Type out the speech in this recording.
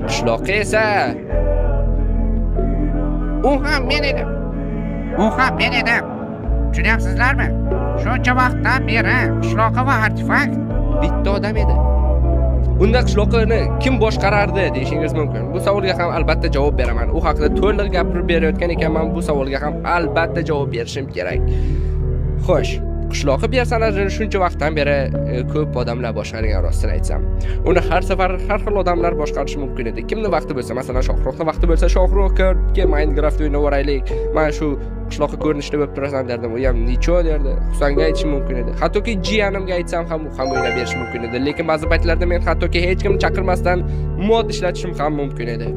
Qishloqqa esa U ham men edim. U ham men edim. Tushunyapsizlarmi? Shuncha vaqtdan beri qishloqi va artefakt bitta odam edi. Unda qishloqni kim boshqarardi deyishingiz mumkin. Bu savolga ham albatta javob beraman. U haqida to'liq gapirib berayotgan ekanman, bu savolga ham albatta javob berishim kerak. Xo'sh, qishloqi personajini shuncha vaqtdan beri ko'p odamlar boshqargan, rostini aytsam. Uni har safar har xil odamlar boshqarishi mumkin edi. Kimni vaqti bo'lsa, masalan, Shohruxni vaqti bo'lsa, Shohruh ke Minecraft o'ynab yuboraylik. Mana shu qishloqi ko'rinishda bo'lib turasan derdim. U ham ничё derdi. Husanga aytishim mumkin edi. Hattoki jiyanimga aytsam ham, u ham o'ynab berishi mumkin edi. Lekin ba'zi paytlarda men hattoki hech kimni chaqirmasdan mod ishlatishim ham mumkin edi.